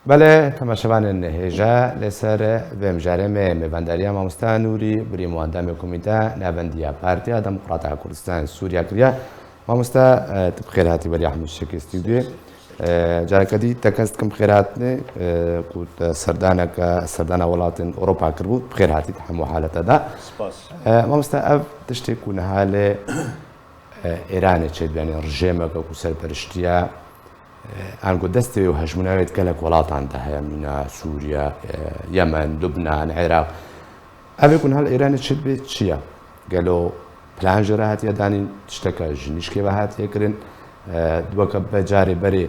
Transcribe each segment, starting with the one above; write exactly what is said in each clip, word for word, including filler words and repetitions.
Belê, temaşevanên hêja, li ser vê mijarê me mêvendariya mamoste Nûrî Birîm û endamê Komîte Navendiya Partiya Demokrata Kurdistanê Sûriya kiriye. Mamoste, e, tu bi xêr hatî beriya hemû tiştekê stûdyoyê. E, careke dî te kes dikim xêr hatinê, e, ku te serdaneke, serdana welatên Ewropa kiribû, bi xêr hatî di hemû halete de. Spas. E, mamoste, ev tiştê ku niha li, e, Îranê çêdibe, yanî rejêmeke ku serperiştiya, e, ango destê wê û hejmûna wê di gelek welatan de heye, mîna Sûriye, e, Yemen, Lubnan, Iraq. Ev ê ku niha li Îranê çêdibe çi ye? Gelo plan jê re hatiye danîn, tişteke ji nîşkê ve hatiye kirin? E, weke be carê berê,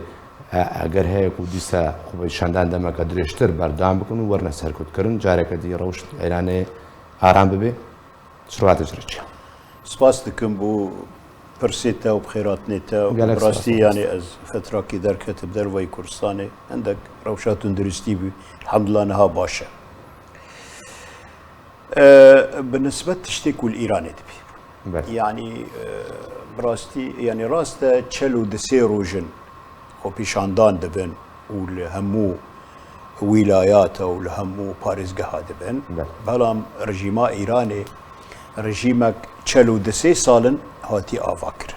e, eger heye ku dîsa xwepêşandan demeke dirêjtir berdewam bikin û werine serkutkirin, careke dî rewş Îranê aram bibe? Şirwatê ji re çi ye? Spas dikim bo pirsê te û bi xêr hatinê te û Gelek bi rastî spas, yanî mamoste. Ez fetrakî derketim dervayî Kurdistanê, hindek rewşa tunduristî bû, elhamdulillah niha baş e. E, bi nisbet tiştê ku li Îranê dibî. Belê. Yanî, e, bi rastî, yanî rast e çel û du sê roj in xwepêşandan dibin û li hemû wîlayata û li hemû parêzgeha dibin. Belê. Belam rejîma Îranê rejîmek çel û du sê sal in hatî avakirin.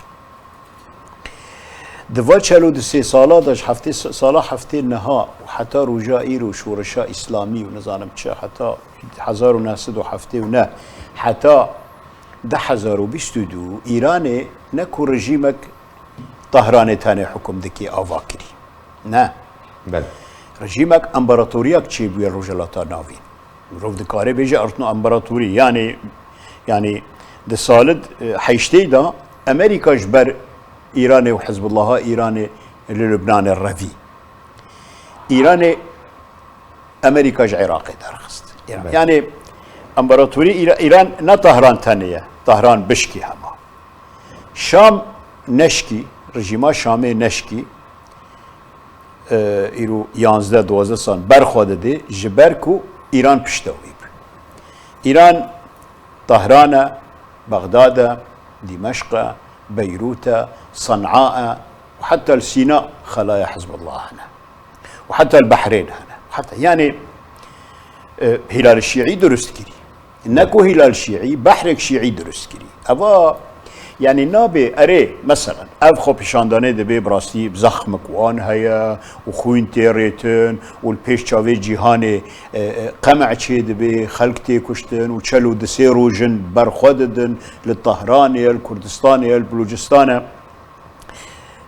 Di va çel û du sê sala de ji heftê, sala heftê niha û heta roja îro şoreşa îslamî û nizanim çi, heta hezar û neh sed û heftê û neh, heta du hezar û bîst û du Îranê ne ku rejîmek Tahranê tenê hukum dikê ava kirî. Ne. Belê. Rejîmek, împaratoriyak çêbûye Rojhilata Navîn. Mirov dikare bêje artno împaratorî. Yanî, yanî di salid, e, heştê de Amerîka ji ber Îranê û Hizbullaha Îranê li Lubnanê revî. Îranê Amerîka ji Iraqê derxist. Îran. Belê. Yanî împaratorî Îra-, Îran ne Tahran tenê ye. Tahran bişkî hema. Şam neşkî, rejîma Şamê neşkî, e, îro yanzdeh duwazdeh sal berxwe didê, ji ber ku Îran pişta wî bû. Îran Tahran e, Bexdad e, Dîmeşq e, Beyrût e, Sen'a e û heta li Sîna xelaya Hizbullah hene. Û heta li Behrên hene. Heta, yanî, e, Hîlal Şîî durust kirî. Ne ku Hîlal Şîî, behrek Şîî durust kirî. Eva, yanî nabe, erê, meselen, ev xwepêşandanê dibe bi rastî zexmik wan heye û xwîn tê rêtin û li pêş çavê cîhanê, e, e, qemec çê dibe, xelk tê kuştin û çel û du sê roj in berxwe didin li Tehranê ye, li Kurdistanê ye, li Belûcistanê.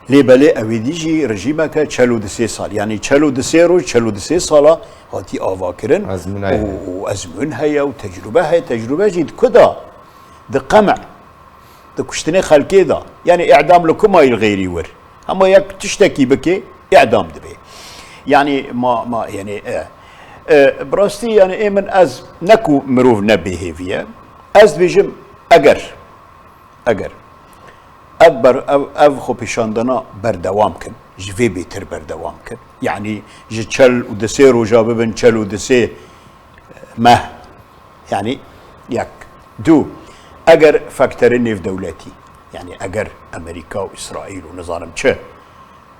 Lê belê ew ê dî jî rejîmeke çel û du sê sal, yanî çel û du sê roj, çel û du sê sala hatî avakirin Ezmûna û, heye. Û ezmûn heye û tecrube heye. Tecrube jî di ku da? Di qeme, di kuştinê xelkê da. Yanî îdam li ku mayî li xêrî wir? Hema yek tiştekî bike, îdam dibe. Yanî ma, ma, yanî, e, e, bi rastî, yanî ê min ez ne ku mirov ne bêhêvî ye. Ez dibêjim, eger Eger ev ber-, ev, ev xwepêşandana berdewam kin, ji vê bêtir berdewam kin, yanî ji çel û du sê roja bibin çel û du sê meh, yanî yek. Du, eger fekterê nêvdewletî, yanî eger Amerîka û Îsraîl û nizanim çi,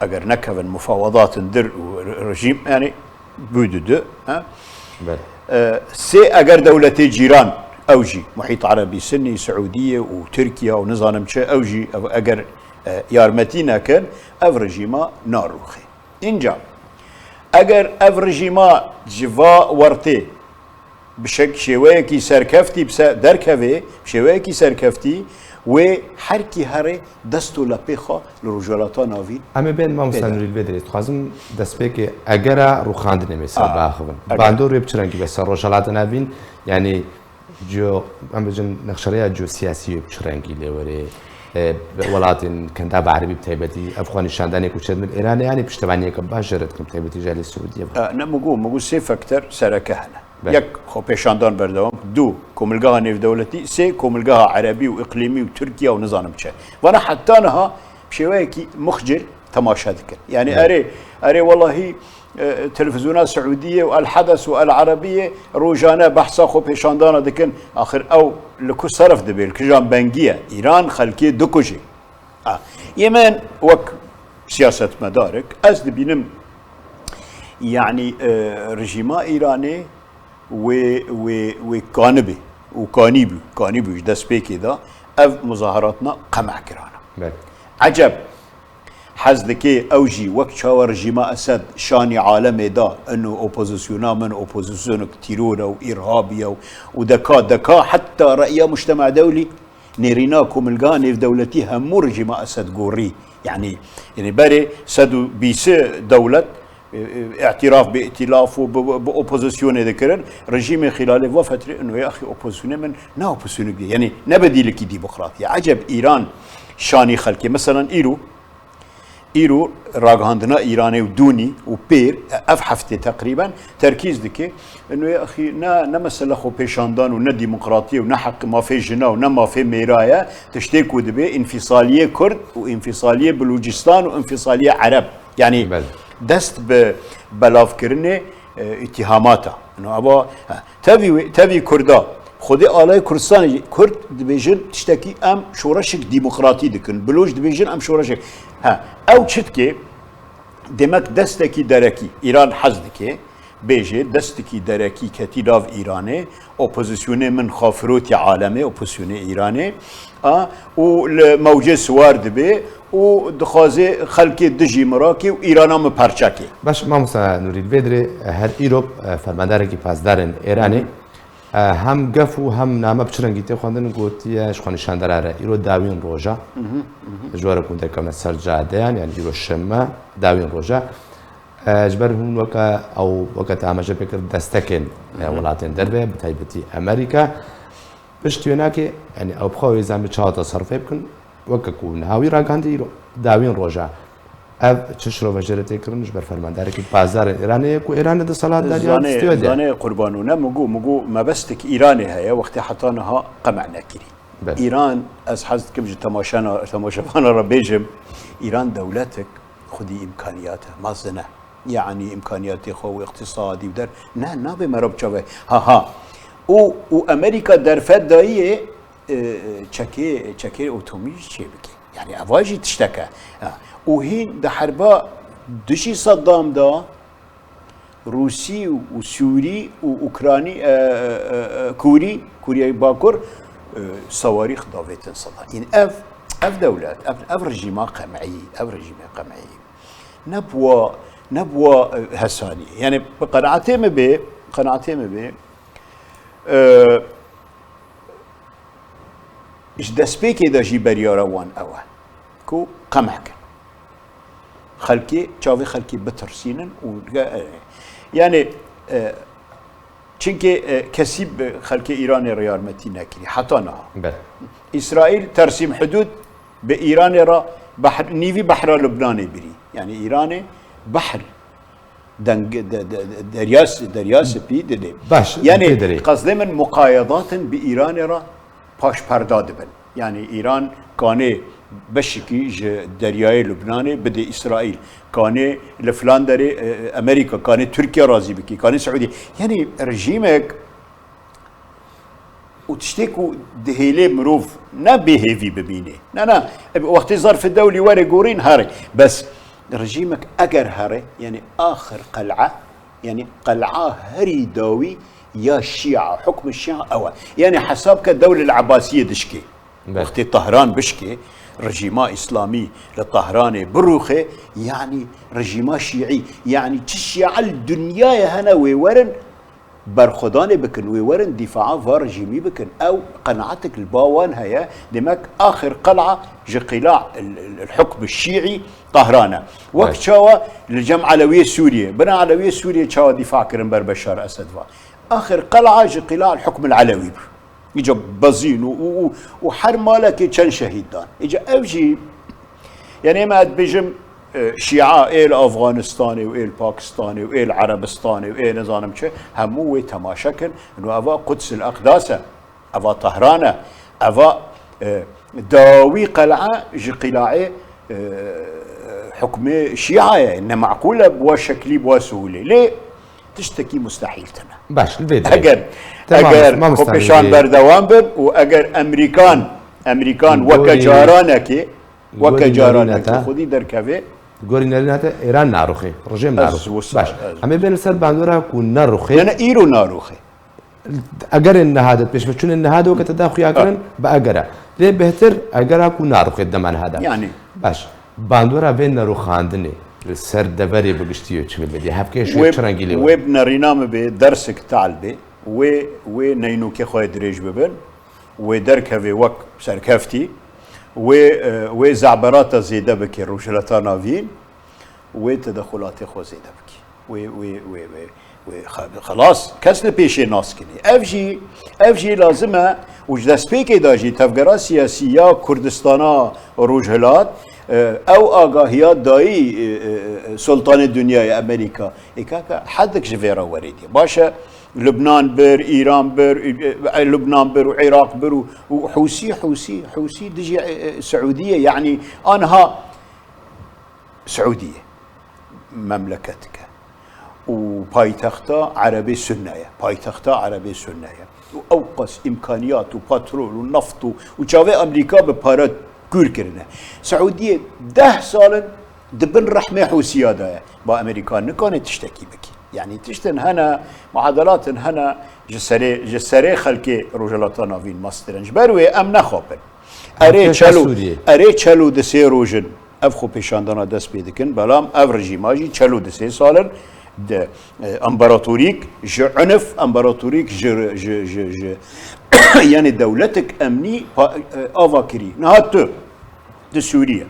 eger nekevin mufawedatin dir û re-, rejîm, yanî bû didu, he? Belê. E, sê, eger dewletê cîran, ew jî Muhît Erebî Sinnî, Siûdiye û Tirkiye û nizanim çi, ew jî ev, eger, e, yarmetî nekin, ev rejîma narûxê. Înca, eger ev rejîma ji va wertê bi şek-, şêweyekî serkeftî bi se-, derkeve, bi şêweyekî serkeftî, wê her kî herê dest û lepê xwe li Rojhilata Navîn Em ê bên mamoste pê de. Nurî, li vê derê dixwazim destpêkê egera rûxandinê me ser A, biaxivin. Eger. Bandor wê bi çi rengî be ser Rojhilata Navîn? Yanî ciyo, em bêjin nexşereya ciyo siyasî wê bi çi rengî lê were? E, bi welatên Kendava Erebî bi taybetî, ev xwenîşandanê ku çêdibin Îranê, yanî piştevaniyeke baş jê re dikin, bi taybetî jî alê Siûdiye ve. E, ne, min got, min got sê fekter sereke hene. Belê. Yek, xwepêşandan berdewam, du, komilgeha nêvdewletî, sê, komilgeha erebî û îqlîmî û Tirkiye û nizanim çi. Vana heta niha bi şêweyekî muxcil temaşe dikin. Yanî Belê. Erê, erê welahî, e, televîzyona Siûdiyê û El Hedes û El Erebiyê rojane behsa xwepêşandana dikin. Axir ew li ku serf dibe, li kijan bengî ye? Îran xelkê dikujê. A, yê min wek siyasetmedarek, ez dibînim Yanî, e, rejîma Îranê wê, wê, wê kanibê û kanîbû, kanîbû ji destpêkê de ev muzaheratna qemeh kirana. Belê. Eceb, hez dike ew jî wek çawa rejîma Esed şanî alemê da, ino opozisyona min opozisyonek tîror e û îrhabî ye û, û deka, deka heta reya mujtema dewlî, nêrîna komilga nêvdewletî hemû rejîma Esed gorî. Yanî, yanî berê sed û bîst dewlet, e, e, îtiraf bi îtilaf û bi, bi, bi opozisyonê dikirin. Rejîmê xîlalê va fetrê ino ya axî opozisyonê min ne opozisyonek dî. Yanî ne bedîlekî demokrat. Ya eceb Îran şanî xelkê. Meselan îro, îro ragihandina Îranê û dûnî û pêr, ev heftê teqrîben terkîz dike. Ino ya axî ne, ne mesela xwepêşandan û ne demokratî û ne heq mafê jina û ne mafê mêra ye. Tiştê ku dibe înfîsaliyê Kurd û înfîsaliyê Bilûcistan û înfîsaliyê Ereb. Yanî Belê. dest bi belavkirinê, e, îtihamata. Ino eva, ha, tevî wê, tevî Kurda. Xwedê alay Kurdistanê jî, Kurd dibêjin tiştekî em şoreşek demokratî dikin. Bilûc dibêjin em şoreşek. Ha, ew çi dike? Demek destekî derekî. Îran hez dike. Bêjê destekî derekî ketî nav Îranê. Opozisyonê min xwe firotiye alemê, opozisyonê Îranê. A, û li mewcê siwar dibe û dixwaze xelkê dijî min rakê û Îrana min perçe kê. Baş, mamosta Nûrî, li vê dirê, e, her îro, e, fermandarekî pasdarên Êranê, e, hem gef û hem name bi çi rengî tê xwendin, gotiye ji xwenîşandera re îro dawîn roja. Ji we re ku derkevne ser cadeyan, yani îro şeme, dawîn roja. E, ji ber hûn weke ew, weke te amaje pê kir, destekên, e, welatên derve, bi taybetî Amerîka, pişt wê nake, yani ew bi xwe wê zanibin çawa teserufê bikin, weke ku niha wî ragihandî îro dawîn roja. Ev çi şirove jê re tê kirin ji ber fermandarekî pasdarên Îranê ye ku Îranê desthilatdariya Zane, stûye de. Zane qurban û ne, min got, min got mebestek Îranê heye, wextê heta niha qemeh nekirî. Belê. Îran, ez hez dikim ji temaşana, temaşevana re bêjim, Îran dewletek xwedî îmkaniyat e, mezin e. Yanî îmkaniyatê xwe û îqtisadî û der, ne, nabe me re bi çavê. Ha, ha. Û, û Amerîka derfet dayiyê, e, çekê, çekê otomî çê bike. Yanî eva jî tiştek e. Ha. Û hîn di herba dijî Saddam de Rûsî û Sûrî û Ukranî, e, e, e, Kûrî, Kûriyayê Bakur, e, sawarîx davêtin Saddam. Yanî ev, ev dewlet, ev, ev rejîma qem'î, ev rejîmê qem'î. Ne bi wa, ne bi wa, e, hesanî. Yani bi qenaatê min bê, qenaatê min bê, e, ji destpêkê de jî beryara wan ew e ku qemeh kin. Xelkê, çavê xelkê bitirsînin û, e, yani, e, Çimkî, e, kesî bi xelkê Îranê re yarmetî nekirî heta niha. Belê. Îsraîl tersîm hidûd bi Îranê re behr, nîvî behra Lubnanê birî. Yanî Îranê behr deng, de, de, de, derya, derya spî didê. Baş, Yani pê derê. qezdê min muqayedatin bi Îranê re paşperda dibin. Yanî Îran kanê beşikî ji deryayê Lubnanê bide Îsraîl, kanê li filan derê, e, Amerîka, kanê Tirkiye razî bikî, kanê Siûdî. Yanî rejîmek û tiştê ku dihêlê mirov ne bêhêvî bibînê. Ne, ne, e, wextê zerfê dewlî were gorîn here. Bes rejîmek eger here, yanî axir qel'a, yanî qel'a herî dawî ya Şîa, hukm Şîa ew e. Yanî hesab ke dewlê li Ebasiyê dişkê. Belê. Wextê Tahran bişkê, rejîma Îslamî li Tahranê birûxê, yanî rejîma Şîî, yanî çi Şîa li dinyayê hene wê werin berxwedanê bikin, wê werin dîfaa va rejîmî bikin. Ew qenaetek li ba wan heye, demek axir qel'a ji qîla el, el, el hukm Şîî Tahran e. Wek Evet. çawa li cem Elewiyê Sûriyê, bina Elewiyê Sûriyê çawa dîfa kirin ber Beşar Esed va. Axir qel'a ji qîla el hukm el Elewî bû. Îca bezîn û, û, û, û her malekê çend şehîd dan. Îca ev jî, yanî me dibêjim, e, Şîa ê li Afganistanê û ê li Pakistanê û ê li Erebistanê û ê nizanim çi, hemû wê temaşe kin. Ino eva Quds el Eqdas e, eva Tahran e, eva, e, dawî qel'a ji qîlaê, e, hukmê Şîa ye. Ne meqûl e bi wa şeklî, bi wa sihûlê. Lê tiştekî mustehîl tine. Baş, li vê derê. Eger, Tamam, eger mamosta xwepêşan Nûrî. berdewam bin û eger Emerîkan, Emerîkan Gorî, weke caranekê, weke gorî caranekê Nûrî neta. xwedî derkeve, Gorî nerîna te Îran naruxê, rejîm naruxê. Baş. Em ê bên li ser bandora ku neruxê. Yane îro naruxê. Egerên niha de, pêşveçûnên niha de weke te da xuya kirin, bi egera. Lê bêhtir egera ku naruxê dema niha de. Yani. Baş. Bandora vê neruxandinê li ser deverê bi giştî yê çi vê bediye? Hevkê şê çi rengî lê wê bi nerîna min bê, dersek tal bê, wê, wê neynûkê xwe dirêj bibin, wê derkevê wek serkeftî, wê, e, wê zaberata zêde bike Rojhilata Navîn, wê tedexulatê xwe zêde bike. Wê, wê, wê, wê, wê, xelas, kes li pêşê nas kinê. Ev jî, ev jî lazim e û ji destpêkê de jî tevgera siyasî ya Kurdistana Rojhilat, e, ew agahiya dayî, e, e, e, Sultanê Dinyayê Amerîka. Ê kaka, hedik ji vê re werê diye. Baş e, Lubnan bir, Îran bir, e, e, Lubnan bir û Iraq bir û, û Hûsî, Hûsî, Hûsî dijî, e, e, Siûdiyê, yanî anha Siûdiyê memleketike û paytexta Erebê Sunne ye. Paytexta Erebê Sunne ye. Û ew qas îmkaniyat û petrol û neft û, û çavê Amerîka bi pare kûr kirine. Siûdiyê deh sal in di bin rehmê Hûsiya de ye. Ba Amerîka nikane tiştekî bike. Yanî tiştin hene, muadelatin hene ji serê, ji serê xelkê Rojhilata Navîn meztir in. Ji ber wê em nexapin. Erê çel û, erê çel û du sê roj in ev xwepêşandana dest pê dikin, belam ev rejîma jî çel û du sê sal in di, e, împaratorîk ji unif, împaratorîk ji, ji, ji, ji, yanî dewletek emnî pa-, e, ava kirî. Niha tu di Sûriye,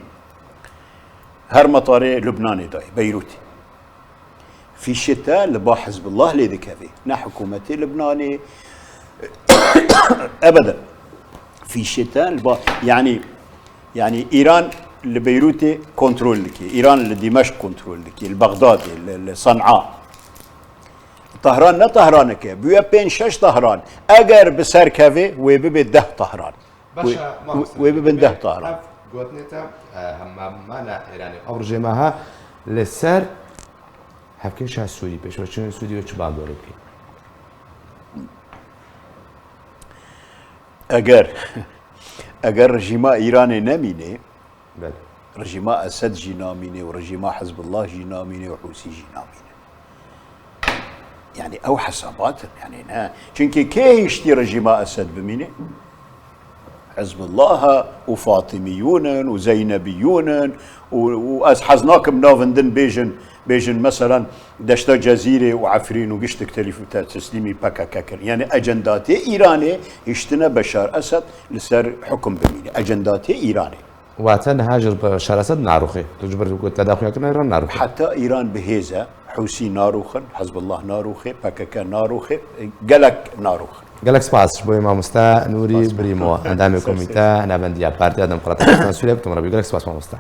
her metarê Lubnanê dayê, Beyrûtê. Fîşê te li ba Hizbullah lê dikeve. Ne hikûmetê Libnanê. Ebeden. Fîşê te li ba, yanî, yanî Îran li Beyrûtê kontrol dike. Îran li Dîmeşq kontrol dike. Li Bexdadê, li, li San'a. Tahran ne Tahraneke. Bûye pênc şeş Tahran. Eger bi ser keve, wê bibe deh Tahran. Baş e, mamoste. Wê bibin deh Tahran. Ev gotinê te, e, hemamana Îranê. Ew rejîma ha li ser hevkêşa Sûrî, pêşveçûnên Sûrî wê çi bandorê bike? Eger, eger rejîma Îranê nemîne, Belê. Rejîma Esed jî namîne û rejîma Hizbullah jî namîne û Hûsî jî namîne. Yani ew hesabat in, yani ne. Çünkü kê hiştî rejîma Esed bimîne? Hizbullah û Fatimiyûn in û Zeynebiyûn in û, û ez hez nakim navin din bêjin, bêjin mesela Deşta Cezîrê û Efrîn û giştik telîf te-, teslîmî P K K kirin. Yani ecendatê Îranê hiştine Beşar Esed li ser hukum bimîne. Ecendatê Îranê. Wate niha ji Beşar Esed naruxê. Tu ji ber ku te daxuya kirine re naruxê. Heta Îran bi hêz e, Hûsî naruxin, Hizbullah naruxê, P K K naruxê, gelek naruxin. Gelek spas ji bo wê mamoste Nûrî Birîmo, endamê komîte Navendî ya Partiya Demokrata Kurdistan Sûriyê, bi tu min re bû. Gelek spas mamoste.